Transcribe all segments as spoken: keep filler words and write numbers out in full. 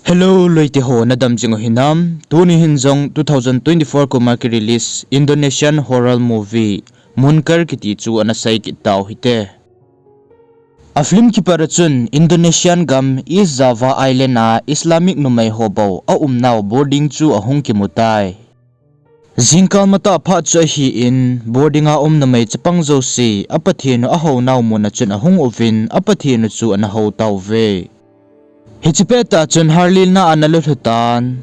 Hello, loite ho, nadam jing u hinam? Tuni hin jong two thousand twenty-four kum a ki release Indonesian horror movie Munkar kiti chu ana sei kit tau hite. A film kipat a chun Indonesian gam East Java Island a Islamic numei ho bou a umnau boarding chu ahung kimu tai. Jingkah matah phat chu ahin, boarding a um numei chapang jouse, a Pathen u a hounau mun a chun ahung uvin, a Pathen u chu ana hou tauve. Hiche pettah chun Harlina ana lulhu tan.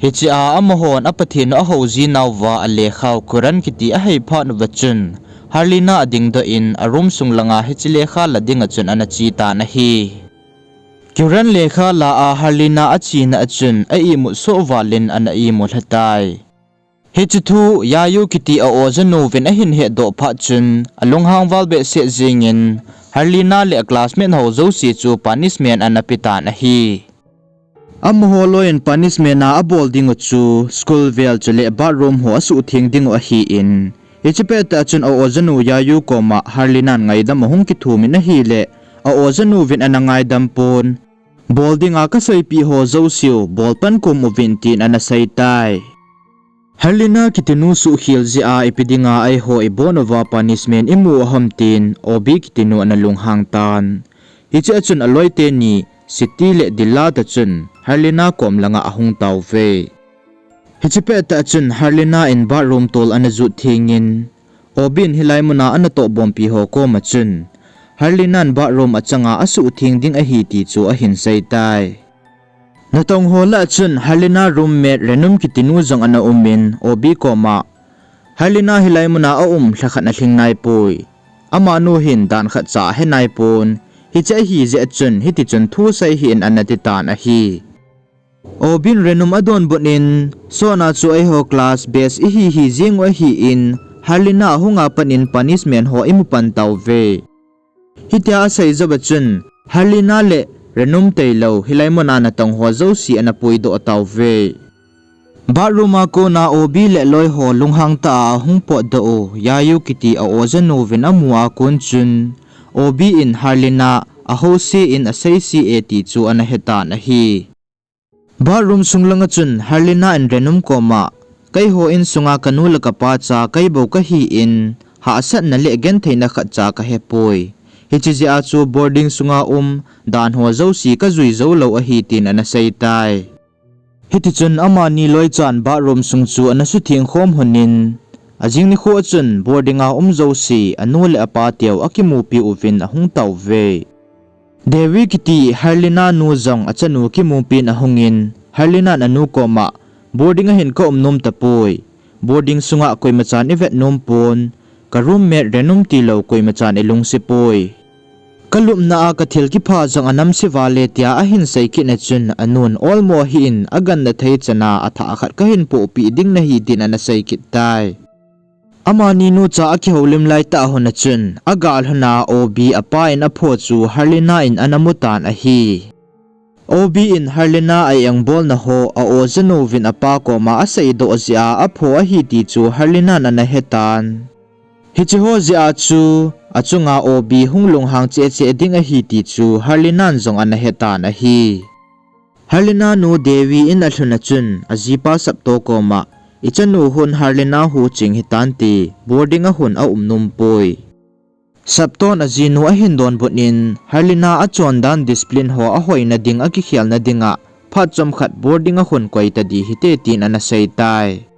Hiche a amahon a Pathen u a hou jinauva a lekhau Quran kiti a hei phat uva chun, Harlina a dingdoh in a room sung langa hiche lekha la dinga chun ana che tan ahi. Quran lekha la a Harlina a chena a chun a imut soh val in ana imut lha tai. Hiche thu Yayu kiti a ojanu vin ahin hetdoh phat chun, a lunghang val behseh jingin, Harlina le a classmate ho jouse chu punishment ana pe tan ahi. Amaho loiyin punishment a abol ding u chu, school vel chule bathroom ho asuhtheng ding u ahin, hiche pettah chun a ojanu Yayu koma Harlina in ngaidam ahung kithum in ahile, a ojanu vin ana ngaidam pon, bol dinga kaseipeh ho jouseu, bol pan kum uvin tin ana sei tai. Harlina kitinu suhkhel jeh a ipi dinga eiho ibon uva punishment imu u ham tin, Obi kitinu ana lunghang tan. Hiche a chun a loite ni, Siti le Dila toh chun, Harlina kom langa ahung tauve. Hiche pettah chun, Harlina in bathroom tol ana jot thengin, Obi in hilai muna ana tohbompi ho koma chun, Harlina in bathroom achanga asuhtheng ding ahi ti chu ahin sei tai. Natong ho lah a chun Harlina roommate Renum kitinu jong ana umin, Obi koma, Harlina hilai muna aum lhakhat na lhing naipoi. Amanu hin dan khatcha ahe naipon. Hiche ahi jeh a chun hitichun thu sei hih in ana ti tan ahi. Obi in Renum adonbut in, sotna chu eiho class best ihi hi jeng u ahin, Harlina ahunga pat in punishment ho imu pan tauve. Hitia asei jou a chun, Harlina le Renum tailou, hilai muna natong ho jouse ana puidoh tauve. Bathroom a kona Obi le loiho lunghang tah a ahung potdoh u, Yayu kiti a ojanu vin amu a kon chun, Obi in Harlina ahouse in aseise e ti chu ana hetan ahi. Bathroom sung langa chun Harlina in Renum koma, keiho insunga kanu le kapa cha keibou kahin, hahsatna le gentheina khatcha kahepoi. Hiche jeh a chu boarding sunga um dan ho jouse kajui joulou ahi tin ana sei tai. Hitichun amani loichan bathroom sung chu ana sutheng khom lhonin, ajing nikho a chun boarding a um jouse anu le apa teu akimupi uvin ahung tauve. Devi kiti Harlina nu jong achanu kimupin ahungin, Harlina in anu koma, boarding a hin kaum nom tapoi. Boarding sunga koimachan ivet nom pon, ka roommate Renum tilou koimachan ilungset poi. Kalupna a kathil kipha jong anamse vale tia ahin sei kit na chun anun olmo hih in agangthei chana athah khat kahin pohpeh ding nahi tin ana sei kit tai. Amani nucha akihoulim laitah hun a chun, agal lhona Obi apa in apho chu Harlina in ana mutan ahi. Obi in Harlina a engbolna ho a ojanu vin apa koma aseidoh jeh a apho ahi ti chu Harlina in ana hetan. Hicheho jeh a chu achunga Obi hung lunghang cheh cheh ding ahi ti chu Harlina in jong ana hetan ahi. Harlina nu Devi in alhun a chun ajipa Sapto koma, ichanu hun Harlina huching hitante, boarding a hun aum nompoi. Sapton ajinu ahin donbut in, Harlina achondan discipline ho ahoina ding akikhelna dinga phat chomkhat boarding a hun koita ding hite tin ana sei tai.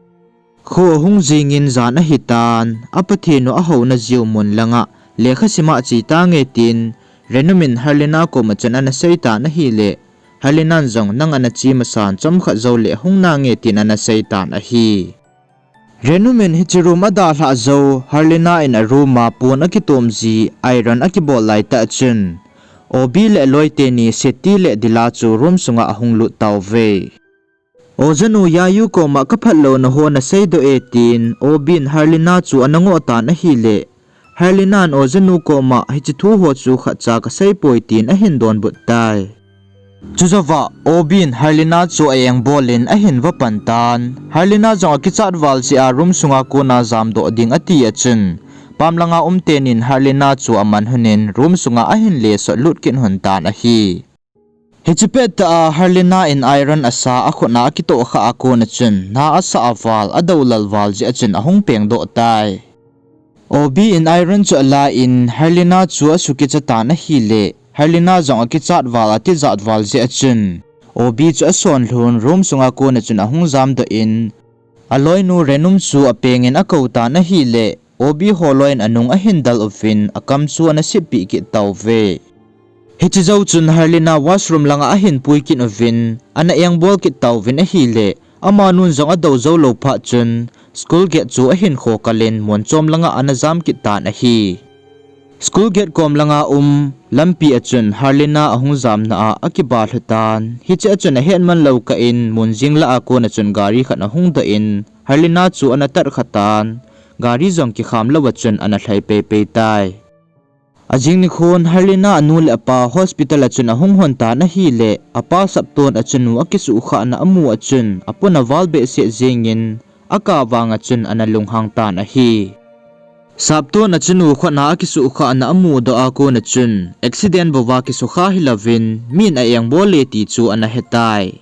Kho ahung jingin jan ahitan, a Pathen u ahouna jiu mun langa lekha sima chetange tin, Renum in Harlina koma chun ana seitan ahile, Harlina in jong nang ana che masan chomkhat joule hung nange tin ana seitan ahi. Renum in hiche room adalhah jou, Harlina in a room a pon akitom ji, iron akibol laitah chun, Obi le aloiteni Seti le Dila chu room sunga ahung lut tauve. Ojanu Yayu koma kaphatlouna ho naseidoh e tin, Obi in Harlina chu ana ngoh tan ahile, Harlina in ojanu koma hiche thu ho chu khatcha kaseipoi tin ahin donbut tai. Chujouva, Obi in Harlina chu a-engbol in ahin vapan tan. Harlina jong akichat val jeh a room sunga kona jamdoh ding ati a chun, pamlanga umtenin Harlina chu aman lhonin room sunga ahin lesot lut kit lhon tan ahi. Hiche pettah a Harlina in iron asa akhut a akitoh khah a kon a chun, na asah a val, adoulal val jeh a chun ahung pengdoh tai. Obi in iron chu ala in, Harlina chu asukicha tan ahile, Harlina jong akichat val, atijat val jeh a chun, Obi chu asonlhun, room sunga kon a chun ahung jamdoh in, aloinu Renum chu apengin akou tan ahile, Obi holoi in anung ahin del uvin, akam chu ana sippeh kit tauve. Hiche jou chun Harlina washroom langa ahin pui kit uvin, ana engbol kit tauvin ahile, amanun jong adou jou lou phat chun, school gate chu ahin kho kalin, mun chom langa ana jam kit tan ahi. School gate kom langa um lampi a chun Harlina ahung jamna a akiba lhu tan. Hiche a chun ahetman lou kah in, mun jing lah a kon a chun gari khat ahung doh in, Harlina chu ana tatkha tan. Gari jong kikham lou a chun ana lhai peipei tai. Ajing nikhon Harlina anu le apa hospital a chun ahung hon tan ahile, apa Sapton achanu akisuhkhahna amu a chun, apun aval behseh jengin, akah vang a chun ana lunghang tan ahi. Sapton achanu khut a akisuhkhahna amudoh a kon a chun, accident bouva kisukha hilouvin, min a engbol e ti chu ana hetai.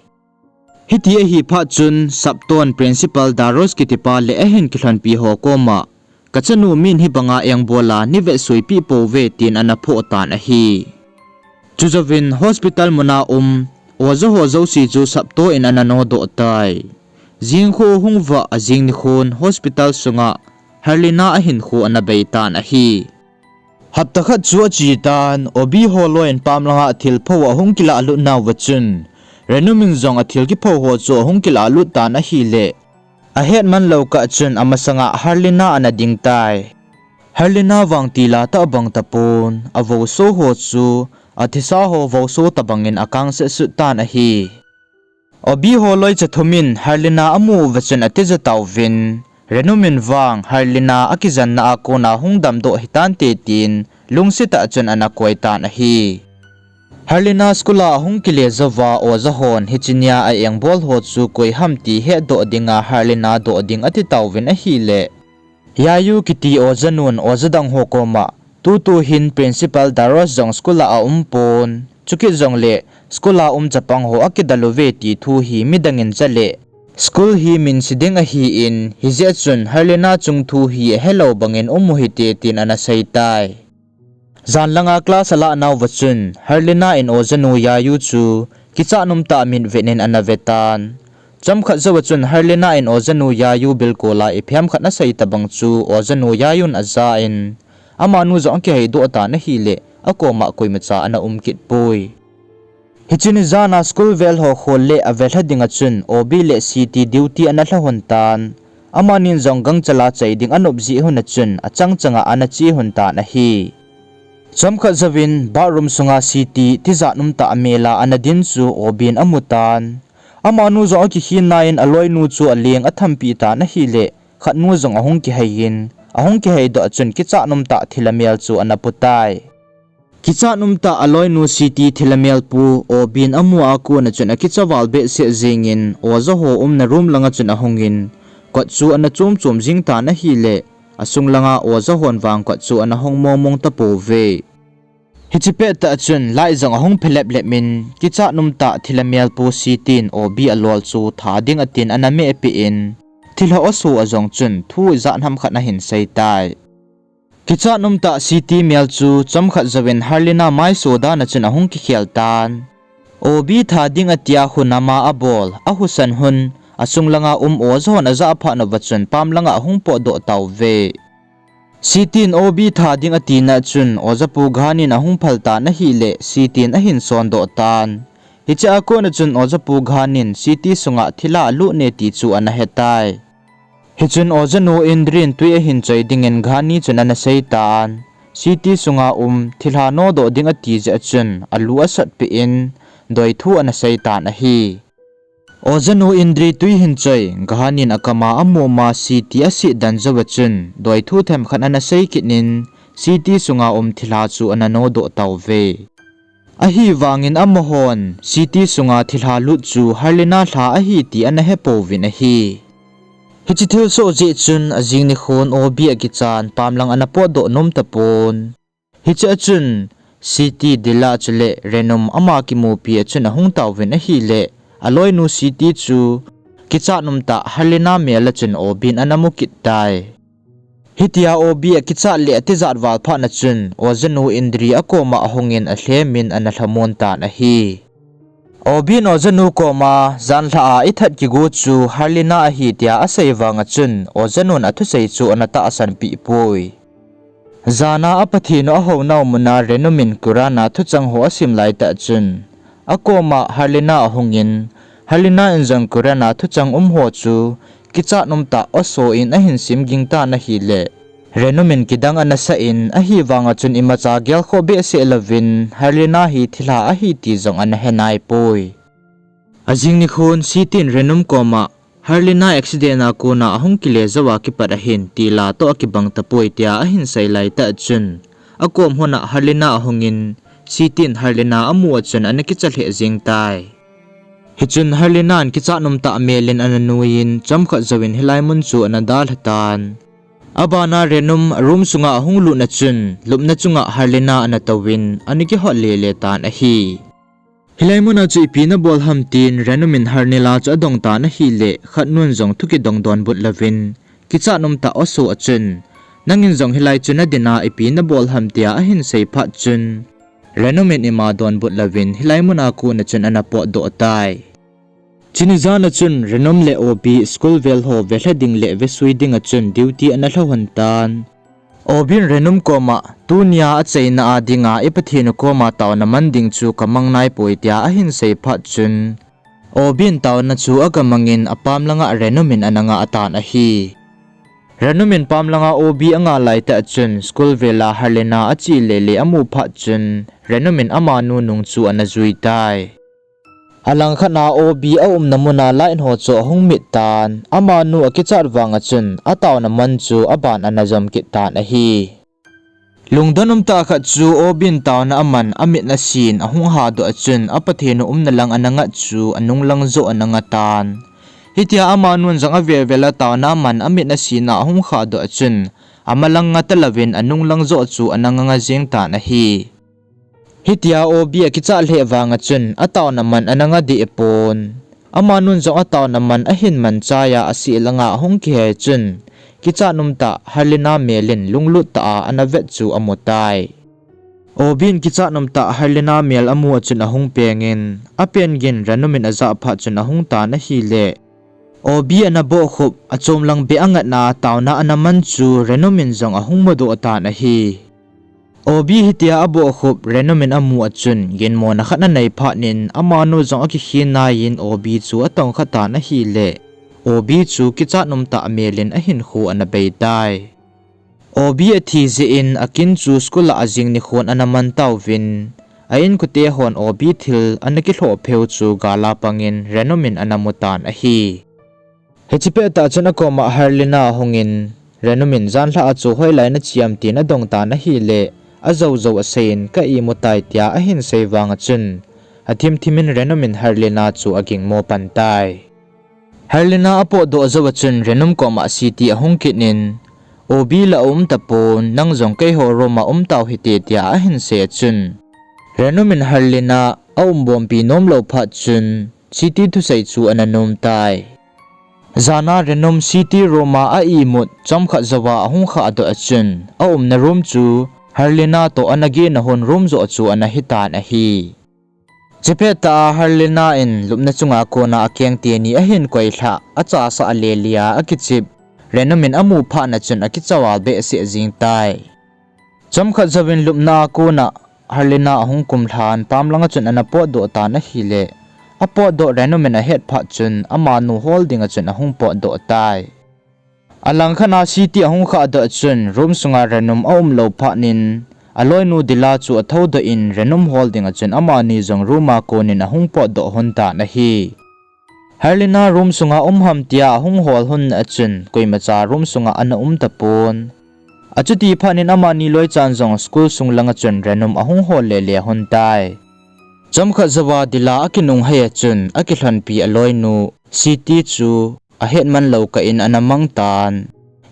Hiti ahi phat chun, Sapton Principal Daros kitipa le ahin kilhonpi ho koma, kachanu min hibanga engbol a neivetsui peh pouve tin ana phoh tan ahi. Chujouvin hospital muna um, oja ho jouse chu Sapto in ana nodoh tai. Jingkho hung vah ajing nikhon hospital sunga Harlina ahinkho ana bei tan ahi. Hapta khat chu ache tan, Obi holoi in pam langa athilpho ahung kilalut nauva chun, Renum in jong athil kipho ho chu ahung kilalut tan ahile, ahetman lou kah chun amasanga Harlina ana ding tai. Harlina vang tila tah bang tapon, avouso ho chu, athisa ho vouso tobangin akangset sut tan ahi. Obi holoi cha thum in Harlina amu uva chun atija tauvin, Renum in vang Harlina akijanna a kona hung damdoh hitante tin, lungset tah chun ana koi tan ahi. Harlina school a ahung kile jouva oja hon hiche nia a engbol ho chu koi ham ti hetdoh dinga Harlina doh ding ati tauvin ahile, Yayu kiti ojanun oja dang ho koma, tutu hin Principal Daros jong school a aumpon, chukit jongle school a um chapang ho akidel uve ti thu hi midangin cha le, school hi minse ding ahin, hijeh chun Harlina chung thu hi ahelou bangin um uhite tin ana sei tai. Jan langa class alah nauva chun, Harlina in ojanu Yayu chu, kichat umtah mitvet in ana ve tan. Chomkhat jouva chun Harlina in ojanu Yayu bilkol a ipi ham khat asei tobang chu ojanu Yayun aja in, amanu jong akiheidoh tan ahile, akoma koimacha ana um kit poi. Hiche ni jan a school vel ho khol le avelha dinga chun Obi le Siti duty ana lha lhon tan. Amanin jong gangchal a chai ding anop jeh lhon a chun achang changa ana che lhon tan ahi. Chomkhat jouvin bathroom sunga Siti tijat umtah amel a ana din chu Obin amu tan. Amanu jong akikhenna in aloinu chu aleng athampeh tan ahile, khatnu jong ahung kihei in, ahung kiheidoh a chun kichat umtah thil amel chu ana pu tai. Kichat umtah aloinu Siti thil amel pu Obin amu a kona chun akicha val behseh jengin, oja ho umna room langa chun ahungin, kot chu ana chom chom jing tan ahile, asung langa oja hon vang kot chu ana hong mong mong tapouve. Hiche pettah chun light jong ahung phe lep lep in, kichat umtah thil amel pu Sitin Obi alol chu tha ding atin ana mehpeh in, thilha oso a jong chun thu ijat ham khat ahin sei tai. Kichat umtah Siti mel chu chomkhat jouvin Harlina maiso dan a chun ahung kikhel tan. Obi tha ding atia hunama abol, ahusan hun, asung langa um oja hon ajah phat uva chun pam langa ahung potdoh tauve. Sitin Obi tha ding atina chun oja pu Ghanin ahung phal tan ahile, Sitin ahin sondoh tan. Hiche a kona chun oja pu Ghanin Siti sunga thilha alut e ti chu ana hetai. Hichun ojanu Indrin tui ahin choi dingin Ghani chun ana sei tan. Siti sunga um thilha nodoh ding ati jeh a chun alu asatpeh in doithu ana sei tan ahi. Ojanu Indri tui hin choi, Ghanin akama amoma Siti aset dan jouva chun doithu themkhat ana sei kit in, Siti sunga um thilha chu ana nodoh tauve. Ahivangin amahon Siti sunga thilha lut chu Harlina lha ahi ti ana hepouvin ahi. Hiche thilsoh jeh chun ajing nikhon Obi akichan pam lang ana potdoh nom tapon. Hiche a chun Siti, Dila chule Renum ama kimupi a chun ahung tauvin ahile, aloinu Siti chu kichat umtah Harlina mel a chun Obin ana mu kit tai. Hitia Obi akichat le atijat val phat na chun, ojanu Indri akoma ahungin alhemin ana lhamon tan ahi. Obin ojanu koma, janlhah a ithat kigu chu Harlina ahi tia asei vang a chun, ojanun athusei chu ana tahsan peh poi. Jana a Pathen u ahounau muna Renum in Quran a thuchang ho asim laitah chun, akoma Harlina ahungin, Harlina in jong Quran a thuchang um ho chu kichat umtah Osho in ahin sim ging tan ahile, Renum in kidang ana sah in, ahivang a chun imacha gelkhoh behseh louvin Harlina hi thilha ahi ti jong ana he naipoi. Ajing nikhon Siti in Renum koma, Harlina accident a kona ahung kile jou a kipat ahin, tila toh akibang tapoi tia ahin sei laitah chun, akom hon a Harlina ahungin, Siti in Harlina amu a chun ana kicha lheh jeng tai. Hichun Harlina in kichat umtah mel in ana nuiyin, chomkhat jouvin hilai mun chu ana dalha tan. Abana Renum room sunga ahung lut na chun, lupna chunga Harlina ana touvin, ana kihot lele tan ahi. Hilai muna chu ipi nabol ham tin Renum in Harlina chu adong tan ahile, khatnun jong thu kidong donbut louvin, kichat umtah Osho a chun, nangin jong hilai chu nadin a ipi nabol ham tia ahin sei phat chun, Renum in ima donbut louvin hilai muna kona chun ana potdoh tai. Chuni jan a chun Renum le Obi school vel ho velha ding le vesui ding a chun duty ana lha hon tan. Obin Renum koma, tunia achaina a dinga i Pathen u koma taona man ding chu kamang naipoi tia ahin sei phat chun, Obin taona chu aga mangin apam langa Renum in ana ngah tan ahi. Renum in pam langa Obi anga laitah chun school vela Harlina ache lele amu phat chun Renum in amanu nung chu ana jui tai. Alangkhat a Obi aumna muna light ho chu ahung mit tan, amanu akichat vang a chun ataona man chu aban ana jom kit tan ahi. Lungdon umtah khat chu Obin taona aman amit asin ahung hadoh a chun, a Pathen u umna lang ana ngat chu anung lang joh ana nga tan. Hitia amanun jong avel vel a taona aman amit asin a ahung khadoh a chun, amalang nga talouvin anung lang joh chu ana nga nga jeng tan ahi. Hitia Obi akichat lheh vang a chun, ataona man ana nga deh pon. Amanun jong ataona man ahin man chai a, aseh langa ahung kihei chun, kichat umtah Harlina mel in lunglut tah a ana vet chu amu tai. Obin kichat umtah Harlina mel amu a chun ahung pengin, apen gin Renum in ajah phat chun ahung tan ahile, Obi ana bohkhup, achom lang beh angatna taona ana man chu Renum in jong ahung mudoh tan ahi. Obi hitia abohkhup Renum in amu a chun, ginmona khat anei phat in, amanu jong akikhen naiyin Obi chu atongkha tan ahile, Obi chu kichat umtah mel in ahinkho ana bei tai. Obi athi jeh in akin chu school a ajing nikhon ana man tauvin, a inkote hon Obi thil ana kilhoh pheu chu gal a pangin Renum in ana mu tan ahi. Hiche pettah chun akoma Harlina ahungin, Renum in janlhah a chu hoilai nache am tin adong tan ahile, ajou jou aseiyin ka imu tai tia ahin sei vang a chun, athim thim in Renum in Harlina chu agingmo pan tai. Harlina apotdoh jou a chun Renum koma Siti ahung kit in, Obi la aum tapon, nang jong keiho room a um tau hite tia ahin sei a chun, Renum in Harlina aum bompi nomlou phat chun, Siti thusei chu ana nom tai. Jana Renum Siti room a a imut chomkhat jouva ahung khahdoh a chun, aumna room chu Harlina toh ana gehna hon room joh chu ana hitan ahi. Chupet tah a Harlina in lupna chunga kona akeng teni ahin koilhah, achasah a lele a akichep, Renum in amu phat na chun akicha val behseh jeng tai. Chomkhat jouvin lupna a kona Harlina ahung kumlhan, pam langa chun ana potdoh tan ahile, apotdoh Renum in ahet phat chun amanu hol dinga chun ahung potdoh tai. Alangkhat a Siti ahung khahdoh chun room sunga Renum aumlou phat in, aloinu Dila chu athoudoh in Renum hol dinga chun amani jong room a konin ahung potdoh hon tan ahi. Harlina room sunga um ham tia ahung hol hon a chun, koimacha room sunga ana um tapon. Achuti phat in amani loichan jong school sung langa chun Renum ahung hol lele hon tai. Chomkhat jouva Dila akinunghei a chun, akilhonpi aloinu Siti chu ahetman lou kah in ana mang tan.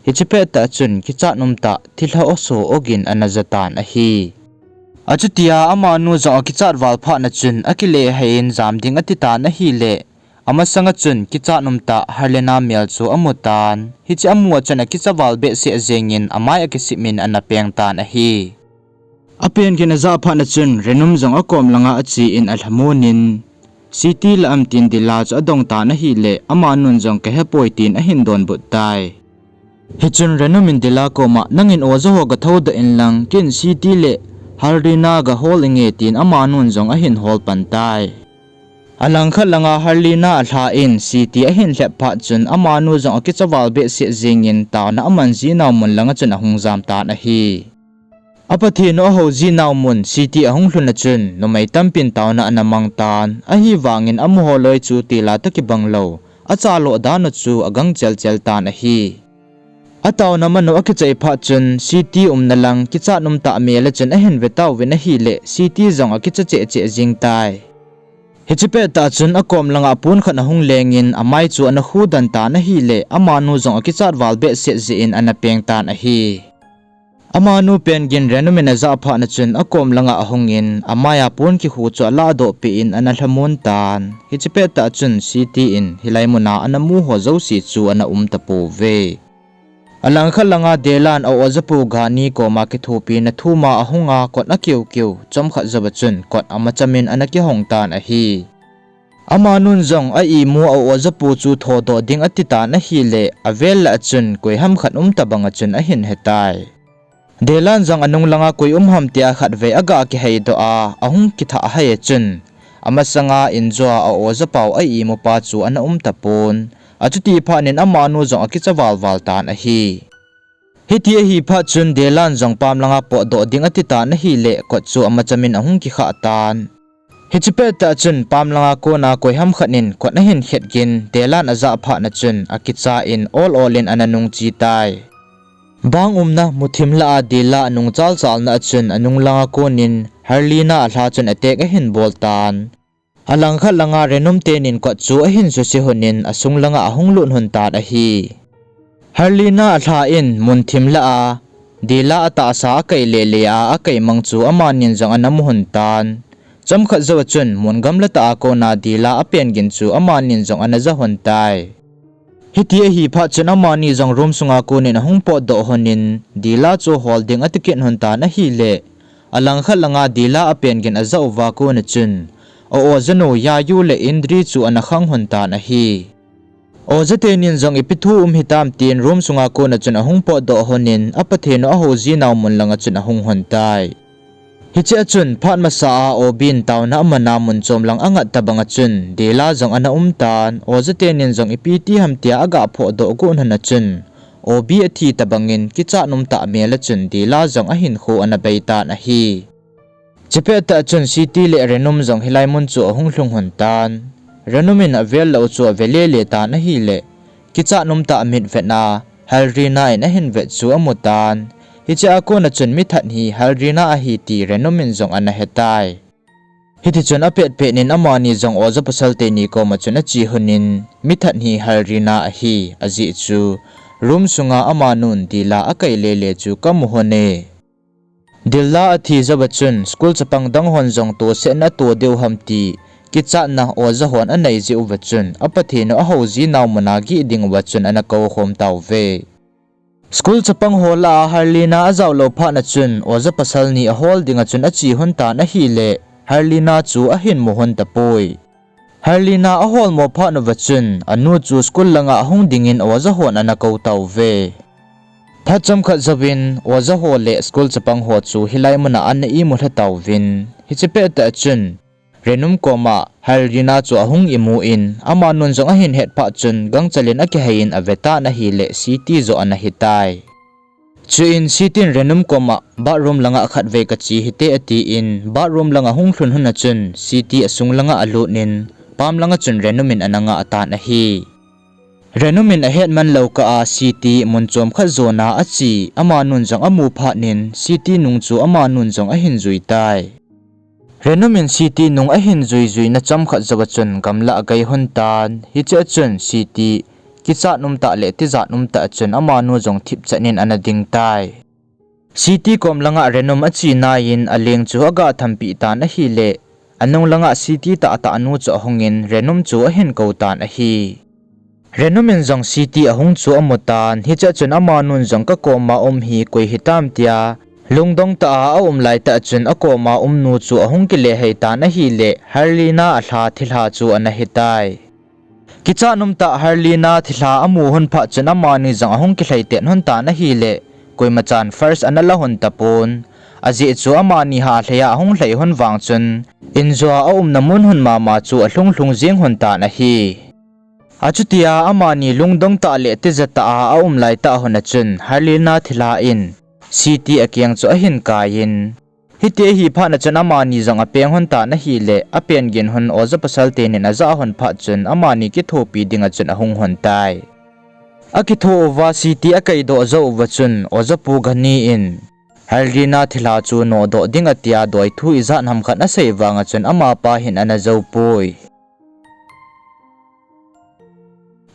Hiche pettah chun kichat umtah thilha Osho ogin ana ja tan ahi. Achutia amanu jong akichat val phat na chun akile hei in jam ding ati tan ahile, amasanga chun kichat umtah Harlina mel chu amu tan. Hiche amu a chun akicha val behseh jengin amai akisip in ana peng tan ahi. Apen gin ajah phat na chun Renum jong akom langa ache in alhamon in, Siti la am tin Dila chu adong tan ahile, amanun jong kahepoi tin ahin donbut tai. Hichun Renum in Dila koma, nangin oja ho gathoudoh inlang, ken Siti le Harlina gahol inge tin amanun jong ahin hol pan tai. Alangkhat langa Harlina alha in Siti ahin lhep phat chun amanu jong akicha val behseh jengin taona aman jinau mun langa chun ahung jam tan ahi. A Pathen u ahou jinau mun Siti ahung lhun a chun numei tampin taona ana mang tan, ahivangin amaho loi chu tila toh kibang lou, achaloh dan u chu agang chelchel tan ahi. Ataona man u akichai phat chun Siti umna lang kichat umtah mel a chun ahin ve tauvin ahile, Siti jong akicha cheh cheh jing tai. Hiche pettah chun akom langa pon khat ahung lengin amai chu ana khu den tan ahile, amanu jong akichat val behseh jeh in ana peng tan ahi. Amanu pen gin Renum in ajah phat na chun akom langa ahungin amai a pon kikhu chu alahdoh peh in ana lhamon tan. Hiche pettah chun Siti in hilai muna ana mu ho jouse chu ana um tapouve. Alangkhat langa Delan a ojapu Gani koma kithopina thuma ahunga kot akeu keu, chomkhat jouva chun kot amachamin ana kihong tan ahi. Amanun jong a imu a ojapu chu thodoh ding ati tan ahile, avel lah a chun koiham khat um tabanga chun ahin hetai. Delan jong anung langa koi um ham tia khatvei aga kiheidoh a, ahung kithah hai a chun, amasanga injoa a ojapau a imupa chu ana um tapon. Achuti phatnin amanu jong akicha valval tan ahi. Hiti ahi phat chun Delan jong pam langa potdoh ding ati tan ahile, kot chu amachamin ahung kikhah tan. Hiche pettah chun pam langa kona koiham khat in kot ahin khet gin, Delan ajah phat na chun akicha in ol ol in ana nung che tai. Bang umna muthim lah a Dila anung chalchalna a chun anung langa konin Harlina alha chun attack ahin bol tan. Alangkhat langa Renum tenin kot chu ahin suse lhonin asung langa ahung lut lhon tan ahi. Harlina alha in munthim lah a Dila atahsa akai lele a, akaimang chu amanin jong ana mu lhon tan. Chomkhat jouva chun mun gamla tah a kona Dila apen gin chu amanin jong ana ja lhon tai. Hiti ahi phat chun amani jong room sunga konin ahung potdoh lhonin Dila chu hol ding ati kit lhon tan ahile, alangkhat langa Dila apen gin ajah uva kona chun a ojanu Yayu le Indri chu ana khang lhon tan ahi. Oja tenin jong ipi thu um hitam tin room sunga kona chun ahung potdoh lhonin a Pathen u ahou jinau mun langa chun ahung lhon tai. Hiche a chun phat masa a Obin taona amana mun chom lang angat tabanga chun Dila jong ana um tan, oja tenin jong ipi ti ham tia aga phohdoh got lhon a chun Obi athi tabangin kichat umtah mel a chun Dila jong ahinkho ana bei tan ahi. Hiche pettah chun Siti le Renum jong hilai mun chu ahung lhung lhon tan. Renum in avel lah u chu ave lele tan ahile, kichat umtah mitvetna Harlina in ahin vet chu amu tan. Hiche a kona chun mithat hi Harlina ahi ti Renum in jong ana hetai. Hitichun apetpet nin amani jong oja pasal teni koma chun ache lhonin, mithat hi Harlina ahi, ajeh chu room sunga amanun Dila akai lele chu kamu lhone. Dila athi jouva chun school chapang dang hon jong tosetna ato diu ham ti kichatna oja hon anei jeh uva chun a Pathen u ahou jinau muna gih ding uva chun ana kou khom tauve. School chapang ho lah a Harlina ajao lou phat na chun oja pasal ni ahol dinga chun ache lhon tan ahile, Harlina chu ahin mu lhon tapoi. Harlina ahol mo phat uva chun anu chu school langa ahung dingin oja hon ana kou tauve. Phat chomkhat jouvin oja ho le school chapang ho chu hilai muna ana imu lha tauvin, hiche pettah chun Renum koma Harlina chu ahung imu in, amanun jong ahin het phat chun gangchel in akihei in ave tan ahile, Siti joh ana hitai. Chuin Siti in Renum koma, bathroom langa khatvei kache hite, atin bathroom langa hung lhun lhon a chun Siti asung langa alut in, pam langa chun Renum in ana ngah tan ahi. Renum in ahet man lou kah a Siti mun chom khat jona ache, amanun jong amu phat nin Siti nung chu amanun jong ahin jui tai. Renum in Siti nung ahin jui juina chomkhat jouva chun gamla agai lhon tan, hiche a chun Siti kichat umtah le tijat umtah a chun amanu jong thipchet nin ana ding tai. Siti kom langa Renum ache nai in aleng chu aga thampi tan ahile, anung langa Siti tahtah nu chu ahungin Renum chu ahin kou tan ahi. Renum in jong Siti ahung chu amu tan, hichea chun amanun jong kakoma um hi koi hitam tia, lungdong tah a aum laitah chun akoma um nu chu ahung kile hei tan ahile, Harlina alha thilha chu ana hitai. Kichat umtah Harlina thilha amu lhon phat chun amani jong ahung kilhaitet lhon tan ahile, koimachan first ana la lhon tapon. Ajeh chu amani halhei a ahung lhai lhon vang chun, injo a aumna mun lhon mama chu alhung lhung jeng lhon tan ahi. Achutia amani lungdong tah le tija tah a aum laitah lhon a chun Harlina thilha in Siti akeng chu ahin kai in, hiti ahi phat a chun amani jong apeng lhon tan ahile, apen gin lhon oja pasal tenin ajah lhon phat chun amani kithopi dinga chun ahung lhon tai. Akitho uva Siti akaidoh jou uva chun oja pu Gani in Harlina thilha chu nodoh ding atia doithu ijat ham khat asei vanga chun amapa hin ana joupoi.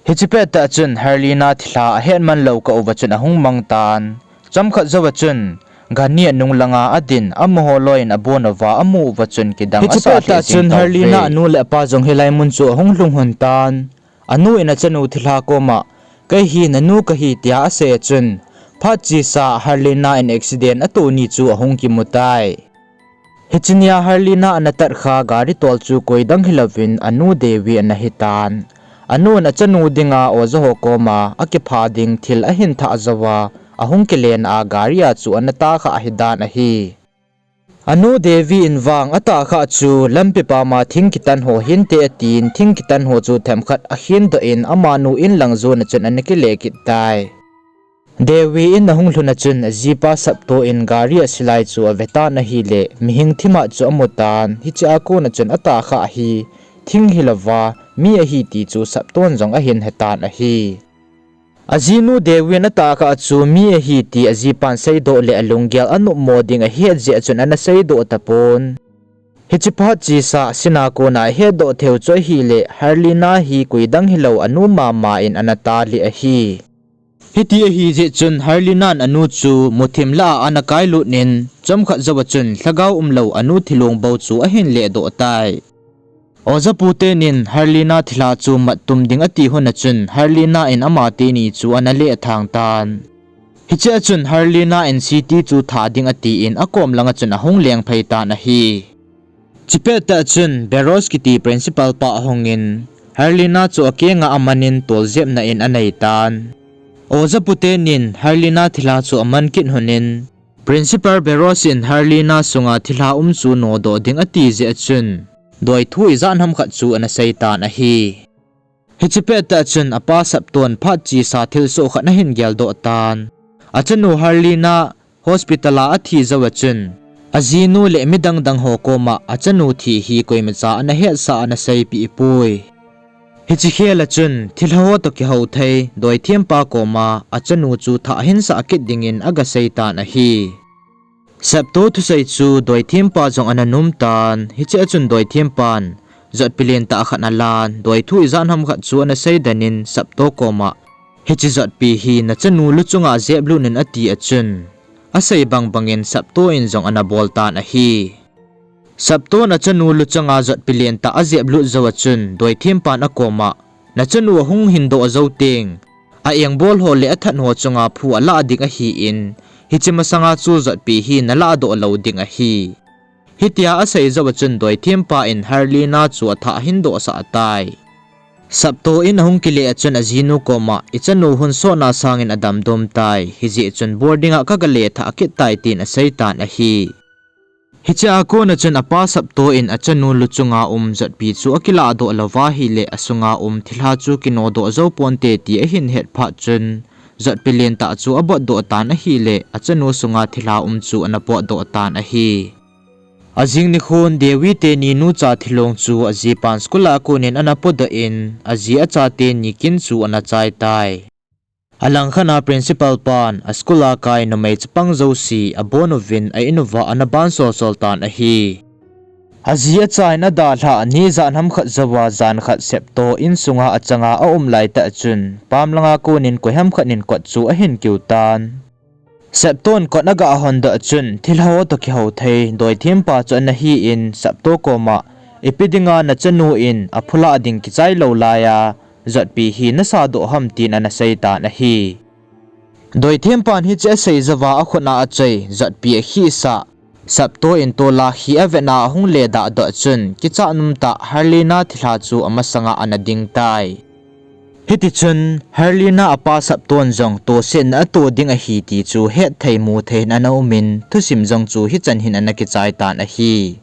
Hiche pettah chun Harlina thilha ahet man lou kah uva chun ahung mang tan. Chomkhat jouva chun Gani anung langa adin, amaho loiyin abon uva amu uva chun kidang asah lheh jeng tauve. Harlina anu le apa jong hilai mun chu ahung lhung lhon tan. Anu in achanu thilha koma, kei hi nanu kahi tia asei a chun, phat chesa Harlina in accident ato ni chu ahung kimu tai. Hiche nia Harlina ana tat kha gari tol chu koidang hilouvin anu Devi ana hitan. Anu in achanu dinga oja ho koma akipha ding thil ahin thah jouva, ahung kilen a gari a chu ana tahkhah ahidan ahi. Anu Devi in vang atahkhah chu lampi pama thing kitan ho hinte atin, thing kitan ho chu themkhat akhendoh in amanu in lang jona chun ana kile kit tai. Devi in ahung lhun a chun ajipa Sapto in gari asilai chu avetan ahile, mihing thimat chu amutan, hichea kona chun atahkhah hi thing hilouva mi ahi ti chu Sapton jong ahin hetan ahi. Ajinu Devi in atahkhah chu mi ahi ti ajipan seidoh le alunggel anopmo ding ahet jeh a chun ana seidoh tapon. Hiche phat chesa sina kona ahetdoh theiu chu ahile, Harlina hi koidang hilou anu mama in ana talih ahi. Hiti ahijeh chun Harlina in anu chu muthim lah a ana kailut in, chomkhat jouva chun lhagao umlou anu thilong bou chu ahin lehdoh tai. Oja pu tenin Harlina thilha chu mat tum ding ati lhon a chun Harlina in amateni chu ana lehthang tan. Hichea chun Harlina in Siti chu tha ding atin akom langa chun ahung lengphei tan ahi. Chipettah chun Beros kiti principal pa ahungin, Harlina chu akenga amanin toljepna in aneitan. Oja pu tenin Harlina thilha chu aman kit lhonin, Principal Beros in Harlina sunga thilha um chu nodoh ding ati jeh a chun, doithu ijat ham khat chu ana seitan ahi. Hiche pettah chun apa Sapton phat chesa thilsoh khat ahin geldoh tan. Achanu Harlina hospital a athi jouva chun, ajinu le midang dang ho koma achanu thi hi koimacha ana hetsah ana seipeh poi. Hiche khel a chun thilha ho toh kihou thei doithempa koma achanu chu thah hinsah kit dingin aga seitan ahi. Sapto thusei chu doithempa jong ana nomtan, hichea chun doithempan jotpi lentah khat alan, doithu ijat ham khat chu ana seidenin Sapto koma, hiche jotpi hi nachanu luchunga jeplut in ati a chun, asei bang bangin Sapto in jong ana boltan ahi. Sapton achanu luchunga jotpi lentah ajeplut jouva chun doithempan akoma, nachanu ahung hindoh jou teng, a-engbol ho le athat ho chunga phu alah ding ahin, hiche masanga chu jotpi hi nalahdoh lou ding ahi. Hitia asei jouva chun doithempa in Harlina chu athah ahindohsah tai. Sapto in ahung kile a chun ajinu koma, ichanu hung sotna sangin adamdom tai, hijeh chun boarding a kaga lethah kit tai tin aseitan ahi. Hichea kona chun apa Sapto in achanu luchunga um jotpi chu akilahdoh louva ahile asunga um thilha chu kinodoh jou ponte ti ahin het phat chun, jotpi lentah chu abotdoh tan ahile achanu sunga thilha um chu ana potdoh tan ahi. Ajing nikhon Devi teni nucha thilong chu ajipan school a konin ana podoh in, aji acha teni kin chu ana chai tai. Alangkhat a principal pan a school a kai numei chapang jouse abon uvin a in uva ana ban solsol tan ahi. Aji acha in adalhah ni ijat ham khat jouva jan khat Sapto insunga achanga aum laitah chun pam langa konin koiham khat in kot chu ahin kiu tan. Sapto'n kot aga hon doh chun thilha ho toh kihou thei Doithempa chu ana hi in Sapto koma, ipi dinga nachanu in aphulah ding kichai lou laiya jotpi hi nasa doh ham tin ana sei tan ahi. Doithempan hiche asei jouva akhut a achoi jotpi akhisah Sapto in tola khi avetna ahung ledah doh chun kichat numtah Harlina thilha chu amasanga ana ding tai. Hitichun Harlina apa Sapto'n jong tosetna ato ding ahi ti chu hetthei muthei in ana um in thusim jong chu hichan hin ana kichai tan ahi.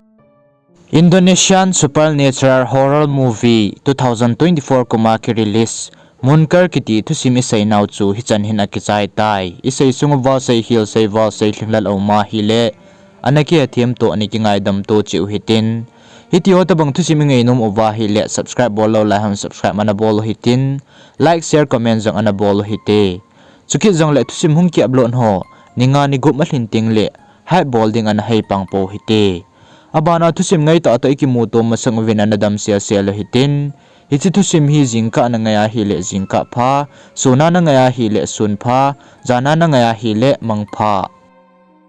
Indonesian supernatural horror movie two thousand twenty-four kum a kirelease Munkar kiti thusim isei nau chu hichan hin akichai tai. Isei sung uva sei hel sei val sei lhinglel aum ahile ana kihethem to ana kingaidam to cheh u hitin. Hiti ho tobang thusim ingainom uva ahile subscribe bol lou lai hon subscribe ana bol u hitin. Like, share, comment jong ana bol u hite. Chukit jongle thusim hung ki upload ho ni nga ni gup alhin tengle hype bol ding ana hei pang pou hite. Abana thusim ngaitah toh ikimuto masang uvin ana damsel sel u hitin. Hiche thusim hi jingkah nangai ahile jingkah pha, suna nangai ahile sun pha, jana nangai ahile mangpha.